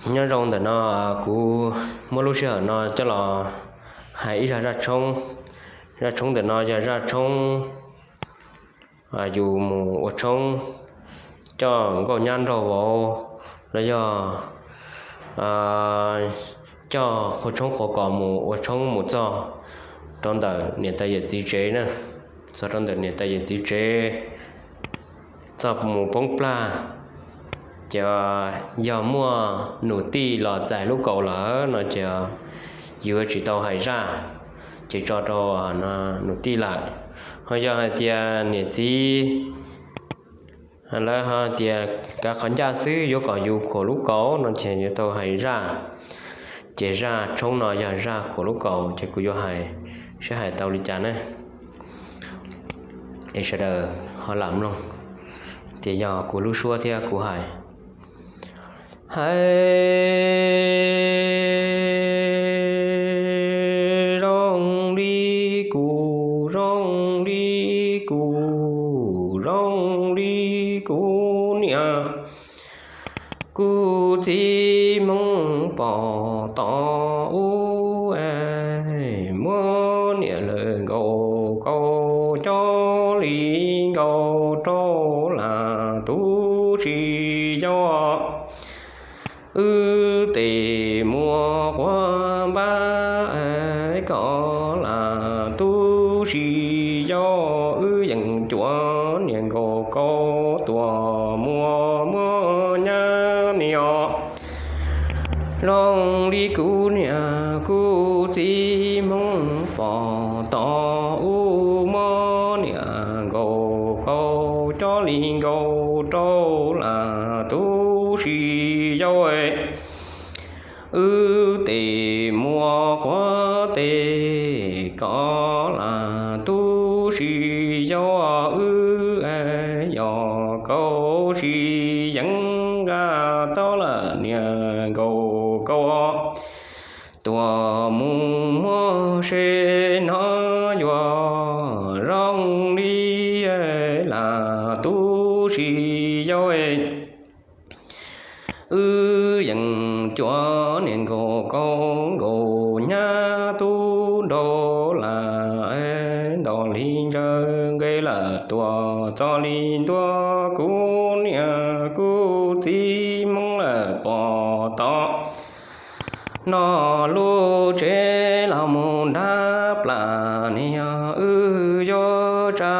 Nyob zoo ntawm no, kuv muab lub sij hawm no coj los hais ib zaj zaj tshoob. Zaj tshoob ntawm no yog zaj tshoob yus mus ua tshoob, coj nkauj nyab nraug vauv los yog coj qhua tshoob qhua kos mus ua tshoob mus txog rau ntawm niam tais yawm txiv tsev na, txog rau ntawm niam tais yawm txiv tsev, txog mus poob plag, ces yog muaj nus tij los txais lub kaus lawm no ces yus tsis tau hais zaj, ces tso rau nus tij lawm. Ho yog hais tias niam txiv lawv ho tias kav qhov ncaj xwb yuav kom yus khuam lub kaus no ces yuav tau hais zaj. Ces zaj tshoob no yog zaj khuam lub kaus, ces kuv yuav hais, seb hais tau li cas ne, es sawv daws ho lam mloog tias yog kuv lub suab thiab kuv hais. Hais zoo li kuv, zoo li kuv, zoo li kuv niam kuv txiv Hmoob pom tod ub, muab niam lawv nkaus kaus coj li nkaus rau lam tu si yau. Wb tes muaj quav npab kom lam tu si yau, wb yeej cuav niam nkaus kaus tuaj muaj muaj nyab ni os. Zoo li kuv niam kuv txiv Hmoob pom tod ub, muab niam nkaus kaus coj li nkaus rau lam tu si yau. Wb tes muaj quav tes kom lam tu si yau, wb yog kaus si yeej nqa tau lawm niam nkaus kaus tuaj mus muab seb no yuav zoo li lam tu si yau. Wb yeej cuav niam nkaus kaus nkaus nyab tub nraug lam ntaus li ntsawg nqe lawm tuaj txog li ntua kuv niam kuv txiv Hmoob lawm pom tod no lub tsev los mus nrab plas ni yog wb yuav tsa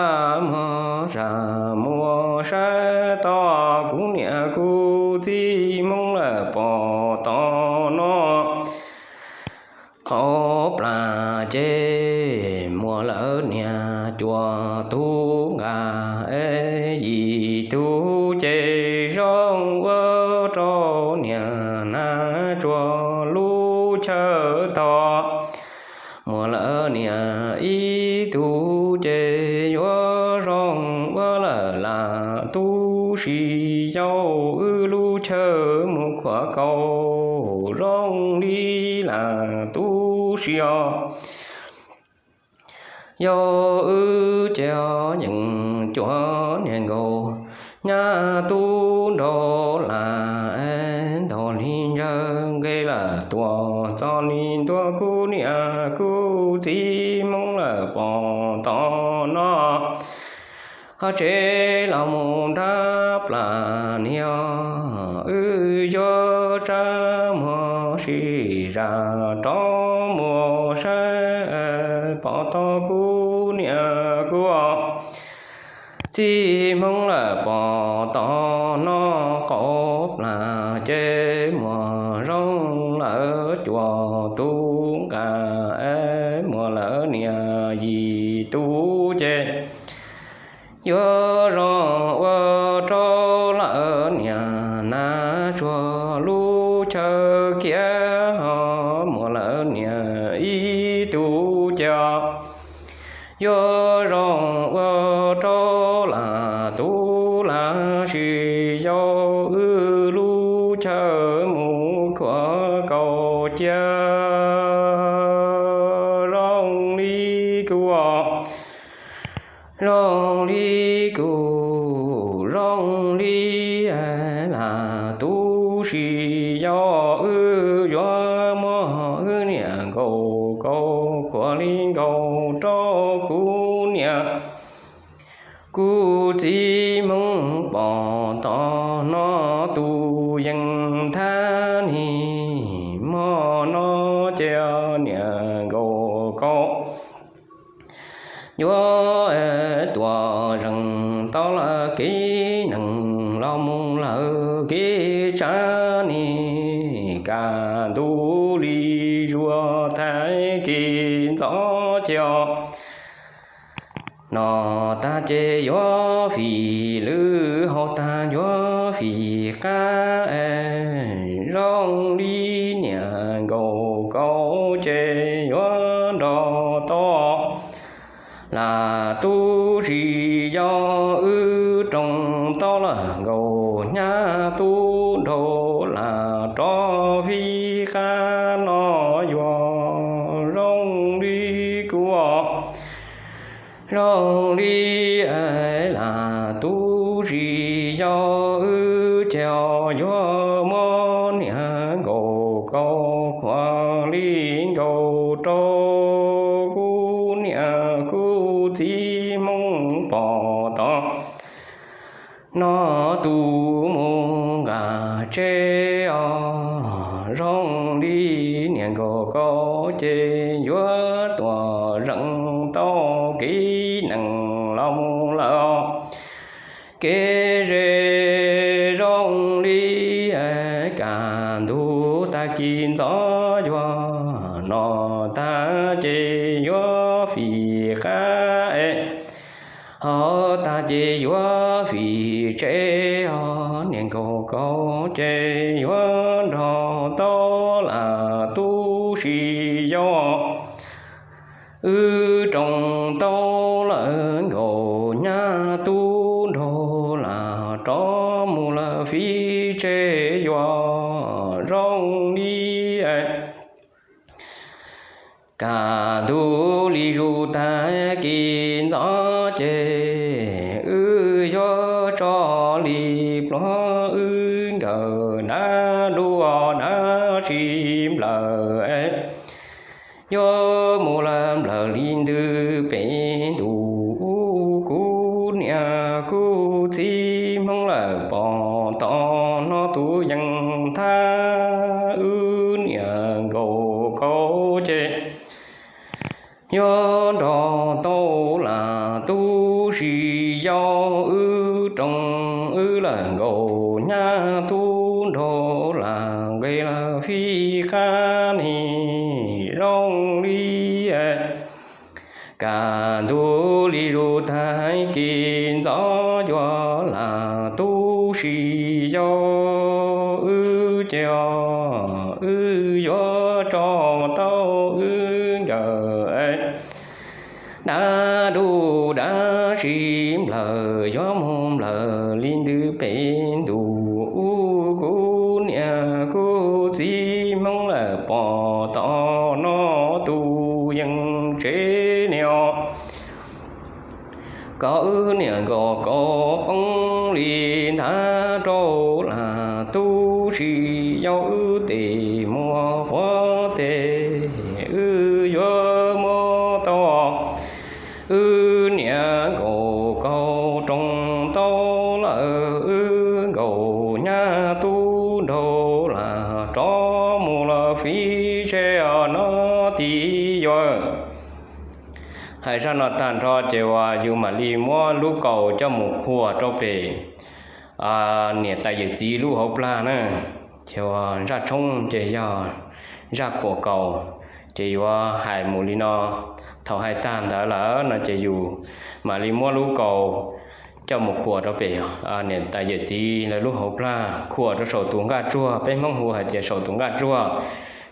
muag zam muag saib tod kuv niam kuv txiv Hmoob lawm pom tod no. Qhov plas ces muaj lawv niam cuaj tub nqa yim tug ces zoo ua rau niam hnav tsuag lub chaw tog. Muaj lawv niam ib tug ces yuav zoo ua lawm lam tu si yau, wb lub chaw mus khuam kaus zoo li lam tu si os. Yog wb ces yeej cuav niam nkaus nyab tub nraug lam ntaus li ntsawg nqe lawm tuaj txog li ntua kuv niam kuv txiv Hmoob lawm pom tod no. Ho tsev los mus nrab plas ni yog wb yuav tsa muag sib zam rov mus saib pom tod kuv niam kuv txiv Hmoob lawm pom tod no. Qhov plas ces muaj zoo lawv cuaj tub nqa, muaj lawv niam yim tug ces yuav zoo ua rau lawv niam hnav tsuag lub chaw kiag ho. Muaj lawv niam ib tug ces yuav zoo ua rau lam tub lam sis yau, wb lub chaw mus khuam kaus cia zoo li kuv, zoo li kuv, zoo li lam tub sis yau. tom no tus yeej thab nig, hmo no ces niam nkaus kaub yuav tuam zeem tau lawm kev neeg los mus lawm kev tsav nig, kam ntuj li zuag thaiv kev ntxov ces no tag ces yuav fim lwj hau tag yuav fim qab, zoo li niam nkaus kaub ces yuav nrog tau lam tub si yau wb roos tau lawm nkaus nyab tub nraug lam rov fim qab no yuav zoo li kuv zoo li lam tub si yau wb ces yuav muab niam nkaus kaub qhuas li nkaus rau kuv niam kuv txiv Hmoob pom tod no tus mus nqa tseg os, zoo li niam nkaus kaub ces yuav tuam zeem tau kev neeg los mus lawm kev ze, zoo li kam ntug tag kis ntxov yuav no tag ces yuav fim qab hau tag ces yuav fim tseg os, niam nkaus kaub ces yuav nrog tau lam tub si yau wb roos tau lawm nkaus nyab tub nraug lam rov mus lawm fim tseg yuav zoo li kam ntug li zuag tag kis ntxov ces wb yuav tso li pluag wb nkawm dab dub dab tsi nplawm yuav mus lawm nplawm li ntws pem ntuj, kuv niam kuv txiv Hmoob lawm pom tod no tus yeej thab wb niam nkaus kaub ces yuav nrog tau lam tub si yau wb roos wb lawm nkaus nyab tub nraug lam nqis lawm fim qab nig zoo li kam ntug li zuag tag kis ntxov yuav lam tub si yau wb ces wb yuav tso tau wb nkawm dab dub dab tsi nplawm yuav mus nplawm li ntws pem ntuj, kuv niam kuv txiv Hmoob lawm pom tod no tus yeej tsev niam kom wb niam nkaus kaub poob li ntawd rau lam tub si yau wb tes muag quav tes wb yuav muab tau wb niam nkaus kaub roos tau lawm wb nkaus nyab tub nraug lam rov mus lawm fim tseg os no tis yuav. Hais zaj no tag nrho ces uas yus mam li muab lub kaus coj mus khuam rau pem niam tais yawm txiv lub hauv plag na. Ces uas zaj tshoob ces yog zaj khuam kaus, ces yuav hais mus li no. Thaum hais tag ntawd lawm no ces yus mam li muab lub kaus coj mus khuam rau pem niam tais yawm txiv lawv lub hauv plag, khuam rau saum tus nqaj tsuag, peb Hmoob hu hais tias saum tus nqaj tsuag,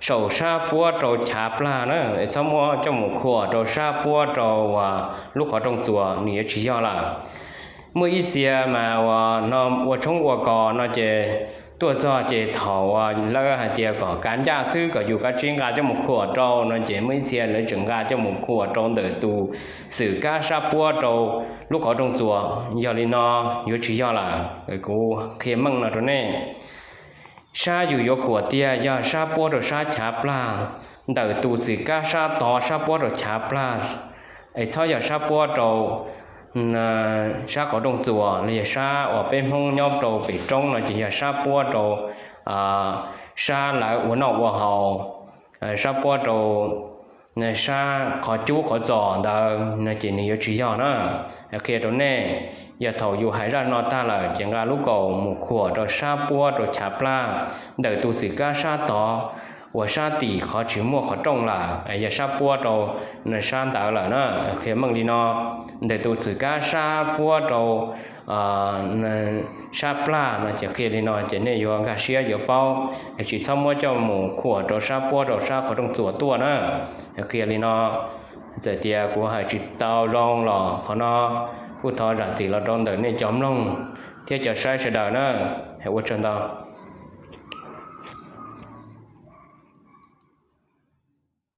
saum sab puab rau chav plag na, es txhob muab coj mus khuam rau sab puab rau uas lub qhov rooj txuas, nws yuav tsis yog lawm. Muaj ib txhia mas uas no ua tshoob ua kos no ces tuaj txog ces thaum uas lawv hais tias kom kav ncaj xwb kom yus kav tsij nqa coj mus khuam rau no ces muaj ib txhia lawv tseem nqa coj mus khuam rau ntawm tus xwm kab sab puab rau lub qhov rooj txuas. Yog li no yuav tsis yog lawm, kuv qhia meej no rau nej. Sab yus yuav khuam tiag yog sab puab rau sab chav plag, ntawm tus xwm kab sab tod sab puab rau chav plag, es txhob yog sab puab rau sab qhov rooj txuas los yog sab uas peb Hmoob nyob rau pem roob no ces yog sab puab rau sab lawv ua noj ua haus, sab puab rau sab qhov cub qhov txos ntawd no ces nws yuav tsis yog na. Qhia rau nej, yog thaum yus hais zaj no tag lawm ces nqa lub kaus mus khuam rau sab puab rau chav plaj ntawm tus txwm kab sab tod uas sab tim qhov tsis muaj qhov rooj lawm, yog sab puab rau sab ntawd lawm na. Qhia meej li no, ntawm tus txwm kab sab puab rau sab plaj no ces qhia li no ces nej yuav nkag siab yuav paub, tsis txhob muab coj mus khuam rau sab puab rau sab qhov rooj txuas tuaj na. Qhia li no, txawm tias kuv hais tsis tau zoo los qhov no kuj thov zam txim los rau ntawm nej cov mloog thiab cov saib sawv daws na. Ua tsaug ntau.